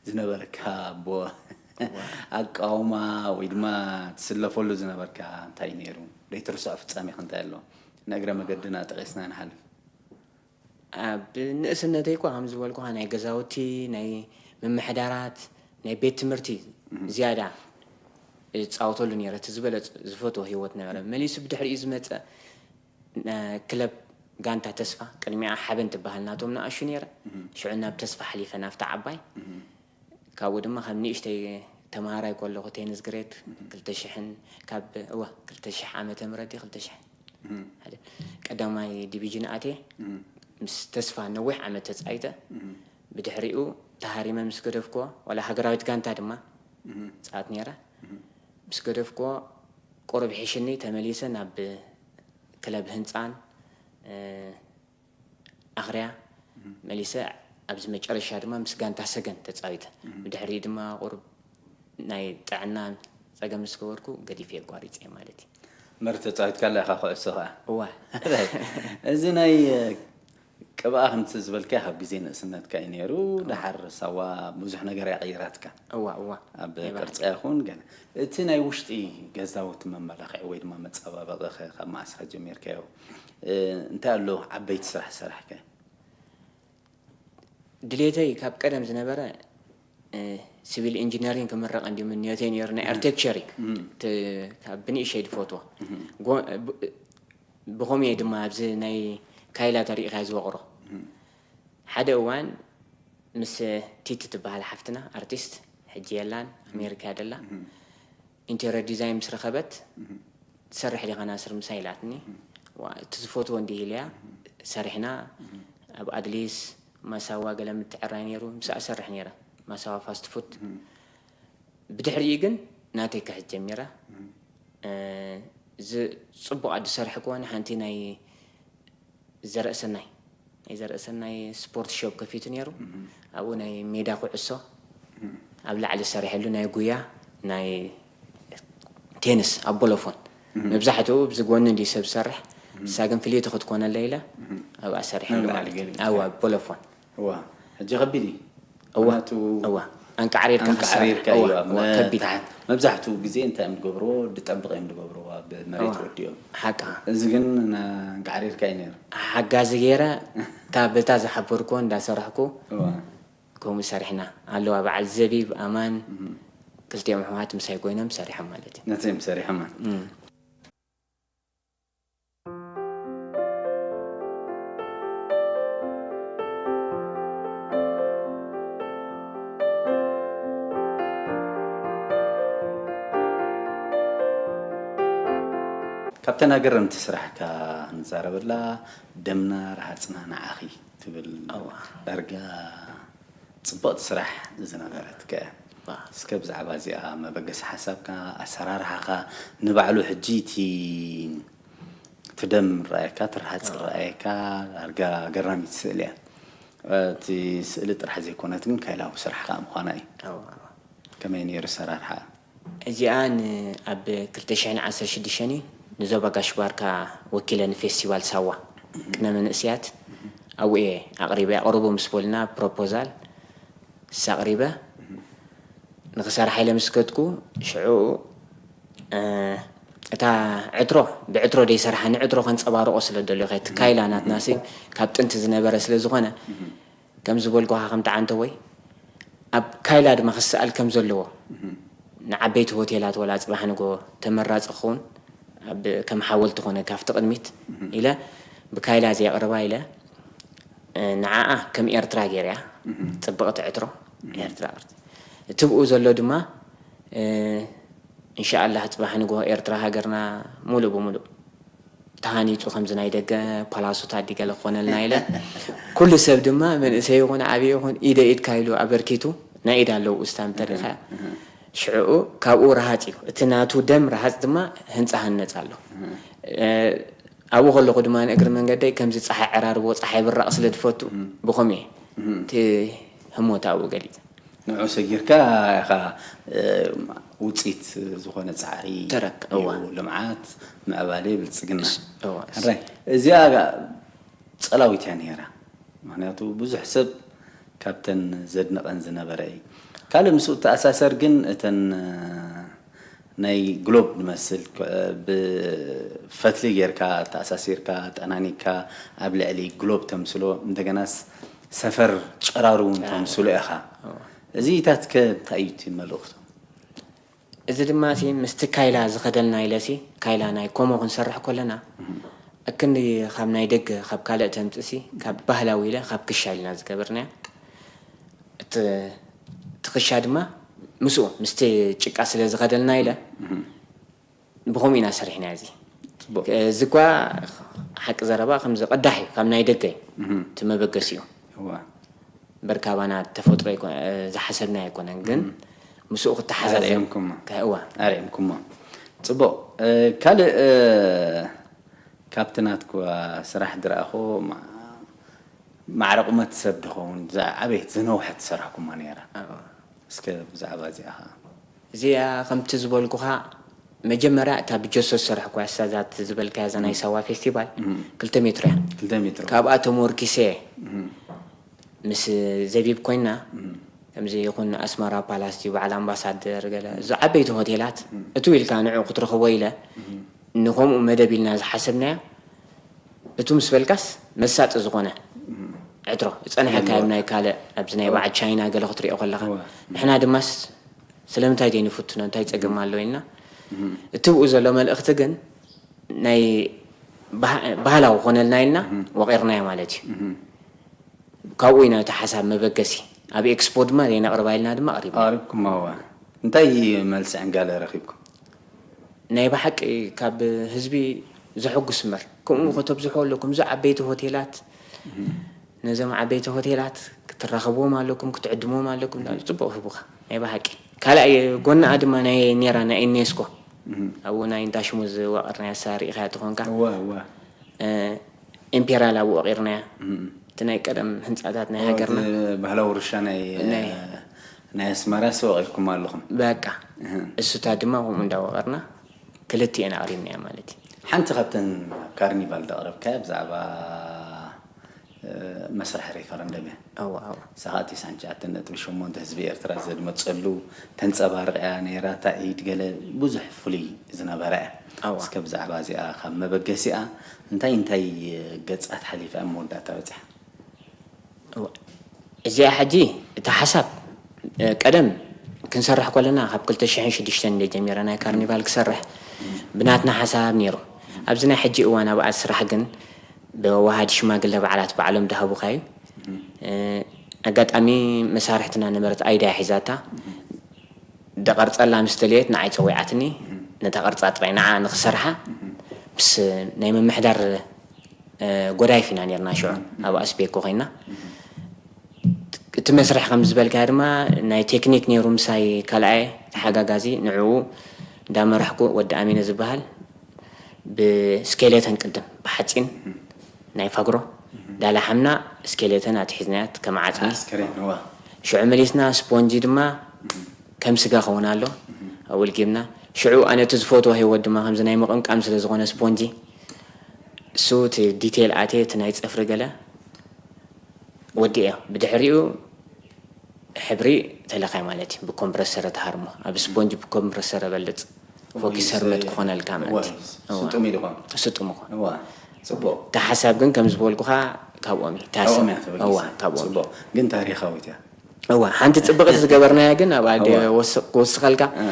ዝነበረካ ኣቦ ኣቃውማ ወይ ድማ ትስለፈሉ ዝነበርካ እንታይ ነይሩ? ዘይትርስዖ ፍጻሜ ከ እንታይ ኣሎ? ንእግረ መገድና ጠቒስና ንሓልፍ። ኣብ ንእስነተይ እኳ ከም ዝበልኩኻ ናይ ገዛውቲ፣ ናይ ምምሕዳራት፣ ናይ ቤት ትምህርቲ ዝያዳ እጻወተሉ ነይረ። እቲ ዝበለጽ ዝፈትዎ ህይወት ነበረ። መሊሱ ብድሕሪኡ ዝመጸ ነ- ክለብ ጋንታ ተስፋ፣ ቅድሚኣ ሓበን ትበሃል ናቶም ንኣሹ ነይረ። ሽዑ ናብ ተስፋ ሓሊፈ ናብታ ዓባይ። ካብኡ ድማ ካብ ንእሽተይ ተምሃራይ ከለኹ ቴኒስ ግሬድ ክልተ ሽሕን ካብ እዋ ክልተ ሽሕ ዓመተ ምህረት ድዩ ክልተ ሽሕ ሓደ ቀዳማይ ዲቪዥን ኣትየ ምስ ተስፋ ነዊሕ ዓመት ተጻይተ። ብድሕሪኡ ተሃሪመ ምስ ገደፍክዎ፣ ዋላ ሃገራዊት ጋንታ ድማ ጻት ነይረ። ምስ ገደፍክዎ ቁሩብ ሒሽኒ ተመሊሰ ናብ ክለብ ህንጻን ኣኽርያ መሊሰ። ኣብዚ መጨረሻ ድማ ምስ ጋንታ ሰገን ተጻዊተ። ብድሕሪኡ ድማ ቁሩብ ናይ ጥዕና ጸገም ምስ ገበርኩ ገዲፈ ኣቋሪጸ ማለት እዩ። መር ተጻዊትካላ ኢኻ ኩዕሶ ኸዓ። እዋ። እዚ ናይ ቅብኣ ከምቲ ዝበልካ ካብ ግዜ ንእስነትካ እዩ ነይሩ። ደሓር ሳዋ ብዙሕ ነገር እያ ቀይራትካ። እዋ እዋ። ኣብ ናይ ባህሊ። ቅርጺ ይኹን ገለ እቲ ናይ ውሽጢ ገዛውቲ መመላኽዒ ወይ ድማ መጸባበቒ ኸ ካብ መዓስ ኢኻ ጀሚርካዮ? እ፣ እንታይ ኣሎ ዓበይቲ ስራሕ ዝሰራሕካዮ? ድሌተይ ካብ ቀደም ዝነበረ፣ እ፣ ሲቪል ኢንጂነሪንግ ክምረቕ እንዲ ምንዮተይ ነይሩ፣ ናይ ኣርቴክቸር እዩ። እቲ ካብ ብንእሸይ ዝፈትዎ። ጎ- ብ- ብኸምኡ እየ ድማ ኣብዚ ናይ ካይላ ተሪኢኻ ዝወቕሮ። ሓደ እዋን ምስ ቲቲ ትበሃል ሓፍትና ኣርቲስት፣ ሕጂ የላን፣ ኣሜሪካ ደላ፣ ኢንቴሪየር ዲዛይን ምስ ረኸበት ትሰርሕ ዲኻ ናስር ምሳይ ኢላትኒ። ዋ፣ እቲ ዝፈትዎ እንዲህ ኢለያ ሰሪሕና። ኣብ ኣድሊስ ማሳዋ ገለ ምትዕራይ ነይሩ፣ ምስኣ ሰርሕ ነይረ። ማሳዋ ፋስት ፉድ። ብድሕሪኡ ግን ናተይ ክሕዝ ጀሚረ። እ፣ ዝ- ጽቡቕ ኣዲ ሰርሕ ክኾነ ሓንቲ ናይ ዘርእሰናይ፣ ናይ ዘርእሰናይ ስፖርት ሾፕ ከፊቱ ነይሩ። ኣብኡ ናይ ሜዳ ኩዕሶ ኣብ ላዕሊ ሰሪሐሉ፣ ናይ ጉያ፣ ናይ ቴንስ ኣብ ቦሎፎን። መብዛሕትኡ ብዚ ጎኒ እንዲ ሰብ ዝሰርሕ፣ ንሳ ግን ፍልይቲ ክትኮነለ ኢለ ኣብኣ ሰሪሐሉ ኣብ ላዕሊ ማለት እዩ። ገለ ኣዋ፣ ቦሎፎን። እዋ፣ ሕጂ ከቢድ እዩ። እዋ፣ ምኽንያቱ እዋ። ኣንቃዕሪርካ ክሳብ- ኣንቃዕሪርካ እዋ፣ እዩ ኣብ እዋ፣ ከቢድ። መብዛሕትኡ ግዜ እንታይ እዮም ዝገብርዎ? ድጠብቕ እዮም ዝገብርዎ ኣብ መሬት እዋ። ወዲኦም። ሓቃ። እዚ ግን ና- ኣንቃዕሪርካ እዩ ነይሩ። ሓጋዚ ገይረ፣ እታ በታ ዝሓበርኩዎ እንዳሰራሕኩ እዋ። ከምኡ ሰሪሕና ኣለዋ። በዓል ዘቢብ ኣማን ክልቲኦም ኣሕዋት ምሳይ ኮይኖም ሰሪሖም ማለት እዩ። ነቲ እዮም ሰሪሖም ማለት። እም። ካብተን ኣገረምቲ ስራሕካ ንዛረበላ፣ ደምና ረሃፅና ንዓኺ ትብል እዋ። ዳርጋ ፅብቕቲ ስራሕ ዝነበረትካ እያ። እዋ። እስከ ብዛዕባ እዚኣ መበገሲ ሓሳብካ፣ ኣሰራርሓኻ፣ ንባዕሉ ሕጂ እቲ እቲ ደም ረኣየካ፣ እቲ ረሃፅ ረኣየካ፣ ዳርጋ ኣገራሚት ስእሊ እያ። እቲ ስእሊ ጥራሕ ዘይኮነት ግን ካይላዊ ስራሕ ከዓ ምዃና እዩ። እዋ፣ እዋ። ከመይ ነይሩ ኣሰራርሓ? እዚኣ ን- ኣብ ክልተ ሽሕን ዓሰርተ ሽዱሽተን እዩ ንዞባ ጋሽ ባርካ ወኪለ ንፌስቲቫል ሳዋ ቅነ መንእስያት ኣብኡ እየ ኣቕሪበ። ኣቕርቡ ምስ በሉና ፕሮፖዛል ሳቕሪበ ንኽሰርሓ ኢለ ምስ ከድኩ ሽዑ፣ እ፣ እታ ዕትሮ ብዕትሮ ደይሰርሓ ንዕትሮ ከንጸባርቆ ስለ ደልዮ፣ እቲ ካይላ ናትናሲ ካብ ጥንቲ ዝነበረ ስለ ዝኾነ፣ ከም ዝበልኩኻ ከም ተዓንተወይ ኣብ ካይላ ድማ ክሰኣል ከም ዘለዎ ንዓበይቲ ሆቴላት ወላ ጽባሕ ንጎ ተመራጺ ክኸውን ኣብ ከም ሓወልቲ ኮነ ካብቲ ቅድሚት ኢለ ብካይላ ዘየቕርባ ኢለ ንዓኣ ከም ኤርትራ ገይረያ ጽብቕቲ ዕትሮ ኤርትራ ቅርጺ። እቲ ብኡ ዘሎ ድማ እ፣ እንሻኣላህ ጽባሕ ንግሆ ኤርትራ ሃገርና ሙሉእ ብሙሉእ ተሃኒጹ ከምዚ ናይ ደገ ፓላሶታት ድዩ ገለ ክኾነልና ኢለ። ኩሉ ሰብ ድማ መንእሰይ ይኹን ዓብዪ ይኹን ኢደ ኢድካ ኢሉ ኣበርኪቱ ናይ ኢድ ኣለዉ እስታም ተሪኻ ሽዕኡ ካብኡ ረሃጽ እዩ። እቲ ናቱ ደም ረሃጽ ድማ ህንጻ ሃነጽ ኣሎ። እ፣ ኣብኡ ከለኹ ድማ ንእግሪ መንገደይ ከምዚ ጸሓይ ዕራርቦ፣ ጸሓይ ብራቕ ስለ ዝፈቱ ብኸምኡ እየ እቲ ህሞት ኣብኡ ገሊጸ። ንዑ ሰጊርካ ኢኻ፣ እ፣ ውጽኢት ዝኾነ ጻዕሪ ተረክ-፣ እዋ። እዩ፣ ልምዓት፣ ምዕባለ፣ ብልጽግና። እስ-፣ እዋ፣ እስ-፣ ሕራይ፣ እዚኣ ጸላዊት እያ ነይራ። ምኽንያቱ ብዙሕ ሰብ ካብተን ዘድንቐን ዝነበረ እዩ። ካልእ ምስኡ ተኣሳሰር ግን እተን፣ እ፣ ናይ ግሎብ ዝመስል፣ እ፣ ብፈትሊ ጌርካ ተኣሳሲርካ፣ ጠናኒካ ኣብ ልዕሊ ግሎብ ተምስሎ፣ እንደገናስ ሰፈር ጨራሩ እውን ተምስሎ ኢኻ። እዚታት ከ እንታይ እዩ እቲ መልእኽቱ? እዚ ድማ ሲ ምስቲ ካይላ ዝኸደልና ኢለ ሲ፣ ካይላ ናይ ኮሞ ክንሰርሕ ከለና፣ እክንዲ ካብ ናይ ደገ፣ ካብ ካልእ ተምጽእ ሲ፣ ካብ ባህላዊ ኢለ፣ ካብ ክሻ ኢልና ዝገበርናዮ። እቲ፣ እቲ ክሻ ድማ ምስኡ፣ ምስቲ ጭቃ ስለ ዝኸደልና ኢለ፣ ብኸምኡ ኢና ሰሪሕና እዚ። ጽቡቕ። እዚ እኳ ሓቂ ዘረባ ከምዚ ቅዳሕ እዩ፣ ካብ ናይ ደገ እዩ እቲ መበገሲኡ። እዋ። በርካባና ተፈጥሮ ኣይኮ-፣ ዝሓሰብና ኣይኮነን፣ ግን ምስኡ ክተሓዛዘብ ኣርእምኩሞ። ከ-፣ እዋ። ኣርእምኩሞ። ጽቡቕ። እ፣ ካልእ፣ እ፣ ካብቲ ናትኩ ስራሕ ዝረኣኹ ማ-፣ ማዕረ ቁመት ሰብ ድኸውን ዝዓበየት ዝነውሐት ዝሰራሕኩማ ነይራ። እዋ። እስከ ብዛዕባ እዚኣ ኸዓ። እዚኣ ከምቲ ዝበልኩኻ መጀመርያ እታ ብጀሶ ዝሰራሕኩዋ እሳ እዛ እቲ ዝበልካያ እዛ ናይ ሳዋ ፌስቲቫል ክልተ ሜትሮ እያ። ክልተ ሜትሮ። ካብኣ ተሞርኪሰ ምስ ዘቢብ ኮይና፣ ከምዚ ይኹን ኣስመራ ፓላስ ድዩ በዓል ኣምባሳደር ገለ፣ እዚ ዓበይቲ ሆቴላት እቱ ኢልካ ንዑ ክትረኽቦ ኢለ፣ ንኸምኡ መደብ ኢልና ዝሓሰብናዮ፣ እቱ ምስ በልካስ መሳጢ ዝኾነ ዕትሮ፣ ዝጸንሐካ እዮም ናይ ካልእ፣ ኣብዚ ናይ በዓል ቻይና ገለ ክትሪኦ ከለኻ። እዋ። ንሕና ድማስ ስለምንታይ ዘይንፍትኖ፣ እንታይ ጸገም ኣሎ ኢልና፣ እቲ ብኡ ዘሎ መልእኽቲ ግን ናይ ባህ-፣ ባህላዊ ኮነልና ኢልና ወቒርናዮ ማለት እዩ። ካብኡ ኢና እቲ ሓሳብ መበገሲ። ኣብ ኤክስፖ ድማ ዘይነቕርባ ኢልና ድማ ኣቕሪብና። ኣቕሪብኩማ፣ እዋ። እንታይ መልሲ ዕንጋለ ረኺብኩም? ናይ ብሓቂ ካብ ህዝቢ ዘሐጉስ እምበር፣ ከምኡ ከተብዝሖ ኣለኩም። እዚ ዓበይቲ ሆቴላት፣ ነዞም ዓበይቲ ሆቴላት ክትራኸብዎም ኣለኩም፣ ክትዕድምዎም ኣለኩም። ጽቡቕ ህቡኻ፣ ናይ ብሓቂ። ካልኣይ ጎናኣ ድማ ናይ ኔራ ናይ ዩኔስኮ፣ ኣብኡ ናይ እንዳ ሽሙዝ ዝወቐርናያ እሳ ርኢኻያ ትኾንካ። እዋ፣ እዋ። እ፣ ኢምፔርያል ኣብኡ ወቒርናያ። እቲ ናይ ቀደም ህንጻታት ናይ እዋ፣ ሃገርና። እቲ ባህላዊ ውርሻ ናይ፣ ናይ ናይ ኣስመራ ሰው ወቒርኩም ኣለኹም። በቃ። እህ። እሱታት ድማ ከምኡ እንዳወቐርና ክልቲኤን ኣቕሪብናያ ማለት እዩ። ሓንቲ ካብተን ኣብ ካርኒቫል ዘቕረብካያ ብዛዕባ፣ እ፣ መስርሕ ሬፈረንደም እያ። እዋ፣ እዋ። ንሳ ኸኣ ተስዓን ትሽዓተን ነጥቢ ሸሞንተ ህዝቢ ኤርትራ ዘድመጸሉ ተንጸባርቕ እያ ነይራ። እታ ኢድ ገለ ብዙሕ ፍሉይ ዝነበራ እያ። እዋ። እስከ ብዛዕባ እዚኣ ካብ መበገሲኣ እንታይ እንታይ ገጻት ሓሊፋ ኣብ መወዳእታ በጺሓ? እዋ። እዚኣ ሕጂ እቲ ሓሳብ፣ እ፣ ቀደም ክንሰርሕ ከለና ካብ ክልተ ሽሕን ሽዱሽተን እንደ ጀሚረ ናይ ካርኒቫል ክሰርሕ ብናትና ሓሳብ ነይሩ። ኣብዚ ናይ ሕጂ እዋን ኣብኣ ስራሕ ግን ብወሃዲ ሽማግለ በዓላት ባዕሎም ዝሃቡኻ እዩ። እ፣ ኣጋጣሚ መሳርሕትና ነበረት ኣይዳ ሒዛታ። ደቐርጸላ ምስ ደለየት ንዓይ ጸዊዓትኒ። ነታ ቅርጻ ጥራይ ንዓ ንኽሰርሓ ምስ ናይ ምምሕዳር፣ እ፣ ጎዳይፍ ኢና ኔርና ሽዑ። ኣብ ኣስቤኮ ኮይና። እቲ መስርሕ ከም ዝበልካዮ ድማ ናይ ቴክኒክ ነይሩ ምሳይ ካልኣይ ተሓጋጋዚ። ንዕኡ እንዳመራሕኩ ወዲ ኣሚነ ዝበሃል ብስኬሌተን ቅድም ብሓጺን ናይ ፋግሮ ዳላሓምና ስኬሌተን ኣትሒዝናያ ከም ዓጽሚ። ኣስከሬን፣ እዋ። ሽዑ መሊስና ስፖንጂ ድማ ከም ስጋ ኸውን ኣሎ ኣብኡ ልጊብና። ሽዑ ኣነ እቲ ዝፈትዎ ህይወት ድማ ከምዚ ናይ ምቕምቃም ስለ ዝኾነ ስፖንጂ እሱ እቲ ዲቴል ኣትየ እቲ ናይ ጽፍሪ ገለ ወዲኤዮ። ብድሕሪኡ ሕብሪ ተለኻይ ማለት እዩ። ብኮምፕረሰረ ተሃርሞ። ኣብ ስፖንጅ ብኮምፕረሰረ በልጽ። ፎኪስ ወይ ስ-፣ ህርመት ክኾነልካ ማለት እዋ፣ እዩ። እዋ። ስጡም ኢሉ ኾን። ስጡም ይኾን። እዋ፣ ጽቡቕ። እታ ሓሳብ ግን ከም ዝበልኩኻ ካብኦም እዩ። እታ ካብኦም ሰብ-፣ እያ ተበጊሳ። እዋ፣ ካብኦም። ጽቡቕ። ግን ታሪኻዊት እያ። እዋ፣ ሓንቲ ጽብቕቲ ዝገበርናያ ግን ኣብ ኣደ እዋ። ወስ-፣ ክወስኸልካ። እ።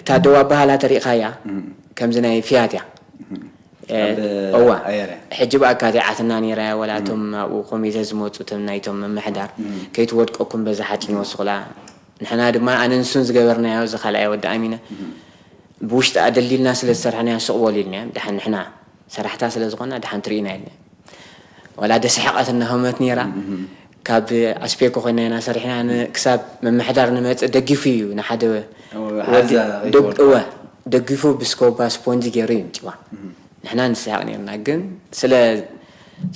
እታ ደው ኣበሃላ ተሪእኻያ፣ እም። ከምዚ ናይ ፊያት እያ። እም። እ፣ ኣብ እዋ። ኣየረ። ሕጂ ብኣካ እቲኣ ዓትና ነይራ እያ፣ ወላ እም። እቶም ኣብኡ ኮሚተ ዝመጹ እቶም ናይቶም ምምሕዳር እም። ከይትወድቀኩም በዛ ሓጺን ወስኹላ። ንሕና ድማ ኣነ ንሱን ዝገበርናዮ፣ እዚ ካልኣይ ወዲ ኣሚነ። እም። ብውሽጢ ኣደሊልና ስለ ዝሰርሐናያ ስቕ በሉ ኢልናዮም። ደሓን ንሕና ሰራሕታ ስለ ዝኾና ደሓን ትርእዩና ኢልና። ዋላ ደስሓቐት እናሃመት ነይራ። ካብ ኣስፔኮ ኮይና ኢና ሰሪሕና። ን-፣ ክሳብ ምምሕዳር ንመጽእ ደጊፉ እዩ ንሓደ ወዲ ሓዛ ደግ-፣ ከይትወድቕ። እወ፣ ደጊፉ ብስኮባ ስፖንጅ ገይሩ እዩ ምጽዋ። ንሕና ንስሕቕ ነርና፣ ግን ስለ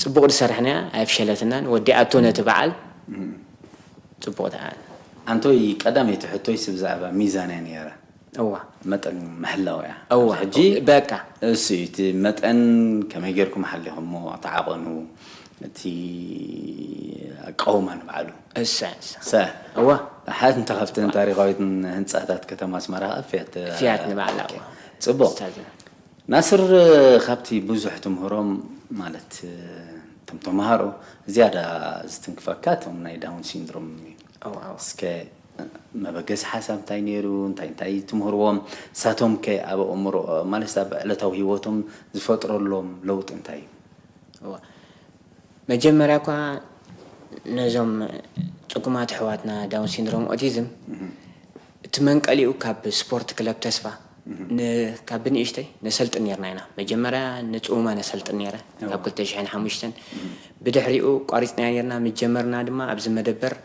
ጽቡቕ ዝሰርሕናያ ኣይፍሸለትናን። ወዲኣቶ ነቲ በዓል ጽቡቕ ደኣ። ኣንቶይ፣ ቀዳመይቲ ሕቶይስ ብዛዕባ ሚዛን እያ ነይራ። እዋ። መጠን ምሕላው እያ። እዋ። ኣብዚ ሕጂ በቃ። እሱ እዩ፣ እቲ መጠን ከመይ ጌርኩም ሓሊኹሞ፣ እቲ ዓቐኑ፣ እቲ ኣቃውማ ንባዕሉ። እሳ፣ እሳ። ሰ-፣ እዋ። ሓንቲ ካብተን ታሪኻዊት ህንጻታት ከተማ ኣስመራ ኸኣ ፊያት፣ ፊያት ንባዕላ፣ ኦኬ። እዋ። ጽቡቕ። ስታድዮም። ናስር፣ ካብቲ ብዙሕ ትምህሮም፣ ማለት፣ እቶም ተምሃሮ ዝያዳ ዝትንክፈካ እቶም ናይ ዳውን ሲንድሮም እዩ። እዋ፣ እዋ። እስከ መበገሲ ሓሳብ እንታይ ነይሩ? እንታይ እንታይ ትምህርዎም? ንሳቶም ከ ኣብ ኣእምሮ፣ ማለት ኣብ ዕለታዊ ህይወቶም ዝፈጥረሎም ለውጢ እንታይ እዩ? እዋ። መጀመርያ እኳ ነዞም ጽጉማት ኣሕዋትና ዳውን ሲንድሮም ኦቲዝም፣ እህ። እቲ መንቀሊኡ ካብ ስፖርት ክለብ ተስፋ፣ እህ። ን-፣ ካብ ብንእሽተይ ነሰልጥን ነርና ኢና። መጀመርያ ንጽውማ ነሰልጥን ነይረ፣ እዋ። ካብ ክልተ ሽሕን ሓሙሽተን። እህ። ብድሕሪኡ ቋሪጽናዮ ነርና፣ ምስ ጀመርና ድማ ኣብዚ መደበር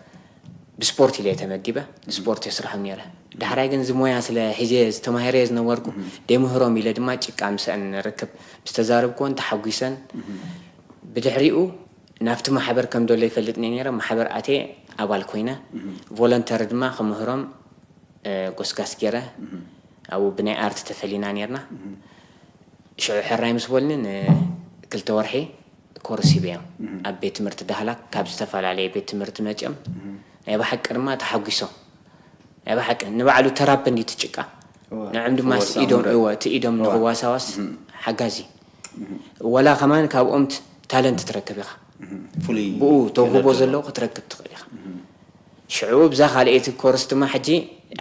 ብስፖርት ኢለ ተመዲበ፣ ስፖርት የስርሖም ነይረ። ዳሕራይ ግን እዚ ሞያ ስለ ሒዘ ዝተማሃረዮ ዝነበርኩ፣ እህ። ደይምህሮም ኢለ ድማ ጭቃ ምስአን ርክብ ምስ ተዛረብኩወን ተሓጒሰን። እህ። ብድሕሪኡ ናብቲ ማሕበር ከም ደሎ ይፈልጥ ነይረ። ማሕበር ኣትየ ኣባል ኮይነ፣ እህ። ቮለንተሪ ድማ ክምህሮም፣ እ፣ ጎስጋስ ገይረ። እህ። ኣብኡ ብናይ ኣርት ተፈሊና ነርና። እህ። ሽዑ ሕራይ ምስ በሉኒ ንክልተ ወርሒ ኮርስ ሂበዮም። እህ። ኣብ ቤት ትምህርቲ ዳህላክ ካብ ዝተፈላለየ ቤት ትምህርቲ መጺኦም እህ። ናይ ብሓቂ ድማ ተሓጒሶም። ናይ ብሓቂ ንባዕሉ ተራፕ እንዲ ትጭቃ። እዋ፣ ንዕም ድማ እቲ ክዋሳው ኢዶም፣ ንበር። እወ፣ እቲ ኢዶም እዋ። ንኽዋሳዋስ እህ። ሓጋዚ። እህ። ወላ ከማን ካብኦም ት-፣ ታለንት ትረክብ ኢኻ። እህ። ፍሉይ ብኡ ተውህቦ ክእለት ዘለዎ ዘለዎ። ክትረክብ ትኽእል ኢኻ። እህ። ሽዑ ብዛ ካልኣይቲ ኮርስ ድማ ሕጂ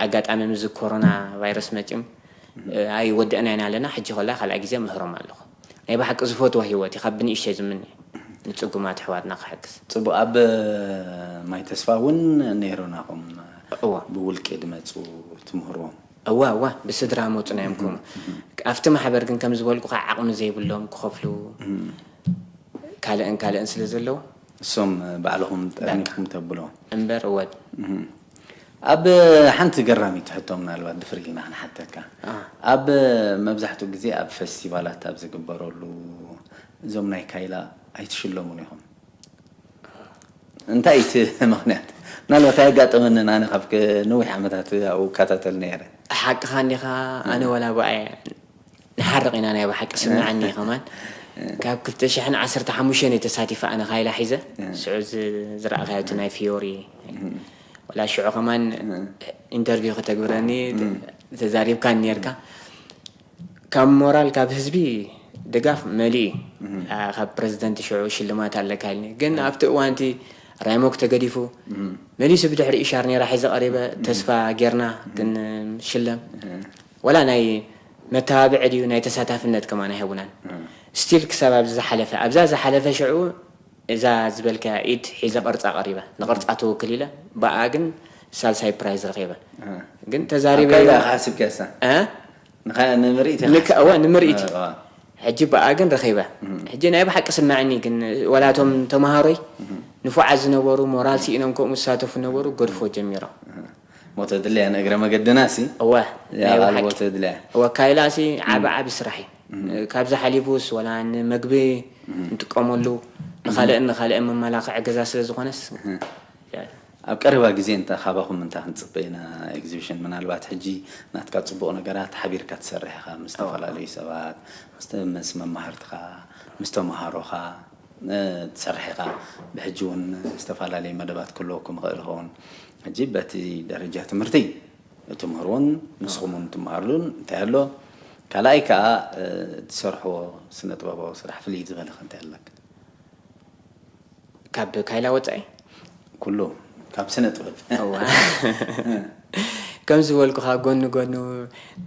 ኣጋጣሚ ምስ ኮሮና ቫይረስ መጺኦም፣ እህ። እ፣ ኣይወደእናይን ኣለና። ሕጂ ከላ ካልኣይ ግዜ ምህሮም ኣለኹ። ናይ ብሓቂ ዝፈትዎ ህይወት እዩ። ካብ ብንእሽተይ ዝምነ ንጽጉማት ኣሕዋትና ክሕግዝ። ጽቡቕ። ኣብ ማይ ተስፋ እውን ነይሩና ኹም እዋ። ብውልቂ ድመጹ ትምህርዎም። እዋ፣ እዋ፣ ብስድራ መጹና እዮም ከምኡ። እህ፣ እህ። ኣብቲ ማሕበር ግን ከም ዝበልኩኻ ዓቕሚ ዘይብሎም ክኸፍሉ እህ። ካልእን ካልእን ስለ ዘለዉ እሶም ባዕልኹም በቃ። ጠርኒፍኩም ተብሎ። እምበር እወ። እህ። ኣብ ሓንቲ ገራሚት ሕቶ ምናልባት ድፍር ኢልና ክንሓተካ። አ። ኣብ መብዛሕትኡ ግዜ ኣብ ፈስቲቫላት ኣብ ዝግበረሉ እዞም ናይ ካይላ ኣይትሽለሙን ኢኹም። እንታይ እቲ ምኽንያት? ምናልባት ኣየጋጠመንን፣ ኣነ ካብ ክ-፣ ነዊሕ ዓመታት ኣብኡ እከታተል ነይረ። ሓቅኻ እንዲኻ፣ ኣነ እም። ወላ ብኣየ ንሓርቕ ኢና ናይ ብሓቂ ስምዓኒ እም። ከማን። እም። ካብ ክልተ ሽሕን ዓሰርተ ሓሙሽተን እየ ተሳቲፈ ኣነ ካይላ ሒዘ። እም። ስዑ ዝ-፣ ዝረኣኻዮ እቲ ናይ ፊዮሪ። እም። ወላ ሽዑ ከማን እም። ኢንተርቪው ከተግብረኒ እም። ተዛሪብካኒ ነርካ። ካብ ሞራል ካብ ህዝቢ ድጋፍ መሊኡ እዩ። እም። ኣ፣ ካብ ፕረዚደንት ሽዑ ሽልማት ኣለካ ኢልኒ። ግን እም። ኣብቲ እዋን እቲ ራይሞክ ተገዲፉ፣ እም። መሊሱ ብድሕሪ ኢሻር ነይራ ሒዘ ቀሪበ፣ እም። ተስፋ ጌርና እም። ክንሽለም። እም። ወላ ናይ መተባብዒ ድዩ ናይ ተሳታፍነት ከማን ኣይህቡናን። እም። ስቲል ክሳብ ኣብዚ ዝሓለፈ፣ ኣብዛ ዝሓለፈ ሽዑ እዛ ዝበልካያ ኢድ ሒዘ ቅርጻ ቀሪበ። ንቅርጻ ትውክል ኢለ፣ ብኣ ግን ሳልሳይ ፕራይዝ ረኺበ። እህ። ግን ኣብ ተዛሪበ ካይላ ኢኻ ሓሲብካያ እሳ? እ? ንኻ-፣ ንምርኢት ኢኻ ንካ-፣ ሓሲብካ? እወ፣ ንምርኢት። እወ። ሕጂ ብኣ ግን ረኺበ። እህ። ሕጂ ናይ ብሓቂ ስምዓኒ ግን፣ ወላ እቶም ተምሃሮይ እህ። ንፉዓት ዝነበሩ፣ ሞራል ስኢኖም ከምኡ ዝሳተፉ ነበሩ፣ ገድፎ ጀሚሮም። እህ። ሞተ ድልያ ንእግረ መገድና ሲ? እወ፣ ያ ናይ ቃል ብሓቂ። ሞተ ድልያ። እወ፣ ካይላ ሲ ዓቢ እህ። ዓቢ ስራሕ እዩ። እህ። ካብዚ ሓሊፉስ ወላ ንመግቢ እህ። ንጥቀመሉ፣ እህ። ንኻልእን ንኻልእን መመላኽዒ ገዛ ስለ ዝኾነስ፣ እህ። ያ። ኣብ ቀረባ ግዜ እንተ ካባኹም እንታይ ክንጽበ ኢና? ኤግዚቢሽን ምናልባት ሕጂ ናትካ ጽቡቕ ነገራት ሓቢርካ ትሰርሕ ኢኻ፣ ምስ ኣዎ። ዝተፈላለዩ ሰባት፣ ምስ ተ-፣ ምስ መማህርትኻ፣ ምስ ተመሃሮኻ፣ እ፣ ትሰርሕ ኢኻ። ብሕጂ እውን ዝተፈላለዩ መደባት ክህልወኩም ይኽእል ይኸውን። ሕጂ በቲ ደረጃ ትምህርቲ ትምህርዎን ንስኹም እውን ትመሃርሉን እንታይ ኣሎ? ካልኣይ ከኣ፣ እ፣ ትሰርሕዎ ስነ ጥበባዊ ስራሕ ፍልይ ዝበለ ከ እንታይ ኣለካ? ካብ ካይላ ወጻኢ? ኩሉ፣ ካብ ስነ ጥበብ። እዋ። ከም ዝበልኩኻ ጎኒ ጎኑ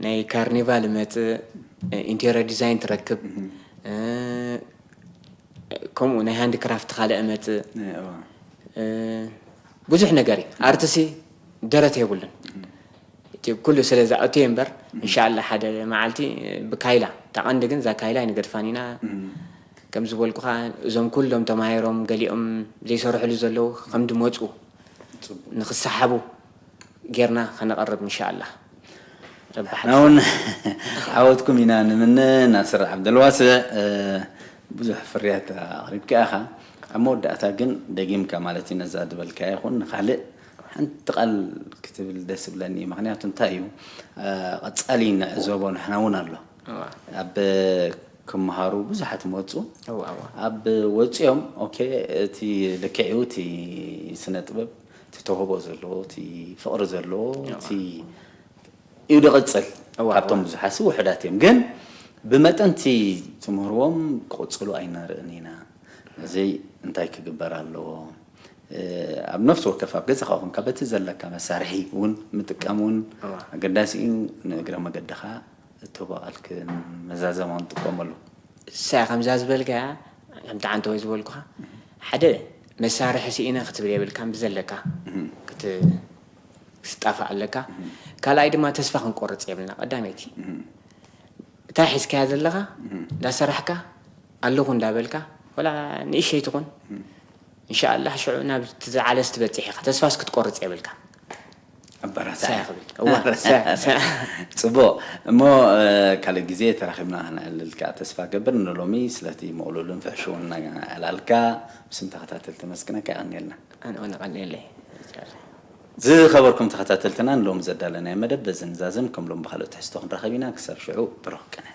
ናይ ካርኒቫል እመጽእ፣ ኢንቴሪየር ዲዛይን ትረክብ፣ እህ። እ፣ ከምኡ ናይ ሃንድክራፍት ካልእ እመጽእ። ናይ፣ እዋ። እ፣ ብዙሕ ነገር እዩ። ኣርትሲ ደረት የብሉን። እህ። እቲ ኩሉ ስለ ዝኣቱ እየ እምበር፣ እንሻላ ሓደ መዓልቲ ብካይላ፣ እታ ቀንዲ ግን እዛ ካይላ ኣይንገድፋን ኢና። ከም ዝበልኩኻ፣ እዞም ኩሎም ተማሂሮም ገሊኦም ዘይሰርሕሉ ዘለዉ ከም ድመፁ ንክሰሓቡ ጌርና ከነቐርብ እንሻላ። ረቢ ሓቂ። ናውን ዓወትኩም ኢና ንምነ። ናስር ዓብደልዋስዕ፣ ብዙሕ ፍርያት ኣቕሪብካ ኢኻ። ኣብ መወዳእታ ግን ደጊምካ ማለት እዩ ነዛ ዝበልካዮ ይኹን ንኻልእ ሓንቲ ቃል ክትብል ደስ ይብለኒ እዩ። ምኽንያቱ እንታይ እዩ፣ ቀጻሊ ንዕዘቦ ንሕና እውን ኣሎ። ኣብ ክመሃሩ ብዙሓት መፁ። ኣብ ወፂኦም ኦኬ፣ እቲ ልክዕ እዩ፣ እቲ ስነ ጥበብ እቲ ተውህቦ ዘለዎ፣ እቲ ፍቕሪ ዘለዎ፣ እቲ እዩ ድቕፅል። ካብቶም ብዙሓት ውሑዳት እዮም፣ ግን ብመጠን እቲ ትምህርዎም ክቕፅሉ ኣይነርእን ኢና። እዚ እንታይ ክግበር ኣለዎ? ኣብ ነፍሲ ወከፍ ኣብ ገዛኻ ኮንካ በቲ ዘለካ መሳርሒ እውን ምጥቃም እውን ኣገዳሲ እዩ። ንእግረ መገድኻ እትህቦ ቃል ክንመዛዘማ ንጥቀመሉ። እሳ ከምዛ ዝበልካያ ከምቲ ዓንተወይ ዝበልኩኻ ሓደ መሳርሒ ስኢነ ክትብል የብልካን ብዘለካ ክትጣፋእ ኣለካ። ካልኣይ ድማ ተስፋ ክንቆርፅ የብልና። ቀዳመይቲ እታ ሒዝካያ ዘለኻ እንዳሰራሕካ ኣለኹ እንዳበልካ ወላ ንእሸይ ትኹን እንሻኣላህ ሽዑ ናብ ዝዓለስ ትበፅሕ ኢኻ። ተስፋስ ክትቆርፅ የብልካ። ኣበራታይ ክብል ፅቡቅ እሞ ካልእ ግዜ ተራኺብና ክነዕልል ከዓ ተስፋ ገብር። ንሎሚ ስለቲ ምቕሉልን ፍሕሽውን ዕላልካ ብስም ተኸታተልቲ መስግነካ የቐንየልና። ኣነ እውን ኣቐንየለይ። ዝኸበርኩም ተኸታተልትና ንሎሚ ዘዳለናዮ መደብ በዚ ንዛዝም። ከም ሎም ብካልኦት ትሕዝቶ ክንራኸብ ኢና። ክሳብ ሽዑ ብሩኽ ቅነ።